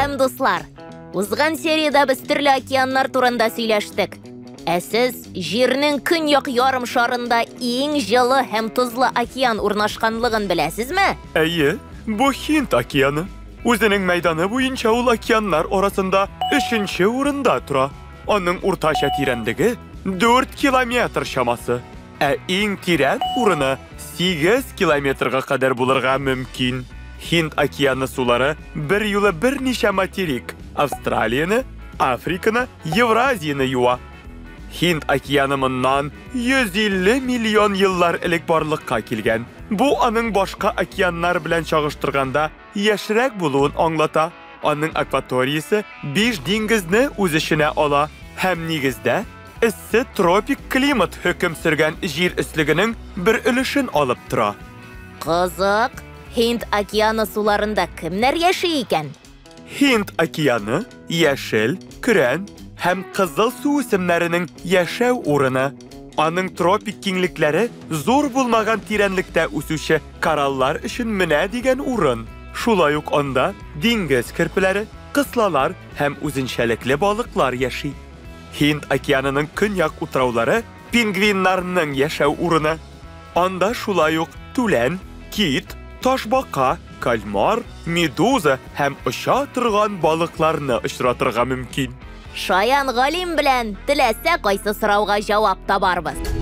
Сәлам, дуслар! Узган сериядә без төрле океаннар турында сөйләштек. Ә сез Җирнең көньяк ярым шарында иң җылы һәм тозлы океан урнашканлыгын беләсезме? Әйе, бу Һинд океаны. Үзенең мәйданы буенча ул океаннар арасында өченче урында тора. Аның уртача тирәнлеге 4 километр чамасы. Ә иң тирән урыны 8 километрга кадәр булырга мөмкин. Һинд океаны сулары берьюлы берничә материк, Австралияне, Африканы, Евразияне юа. Һинд океаны моннан 150 миллион еллар элек барлыкка килгән. Бу аның башка океаннар белән чагыштырганда яшьрәк булуын аңлата. Аның акваториясе биш диңгезне үз эченә ала һәм нигездә эссе тропик климат хөкем сөргән җир өслегенең бер өлешен алып тора. Кызык, Һинд океаны суларында кемнәр яши икән? Һинд океаны яшел, көрән һәм кызыл су үсемнәренең яшәү урыны. Аның тропик киңлекләре зур булмаган тирәнлектә үсүче кораллар өчен менә дигән урын. Шулай ук анда диңгез керпеләре, кыслалар һәм үзенчәлекле балыклар яши. Һинд океанының көньяк утраулары пингвиннарның яшәү урыны. Анда шулай ук түлән, кит, ташбака, кальмар, медуза һәм оча торган балыкларны очратырга мөмкин. Шаян галим белән теләсә кайсы сорауга җавап табарбыз.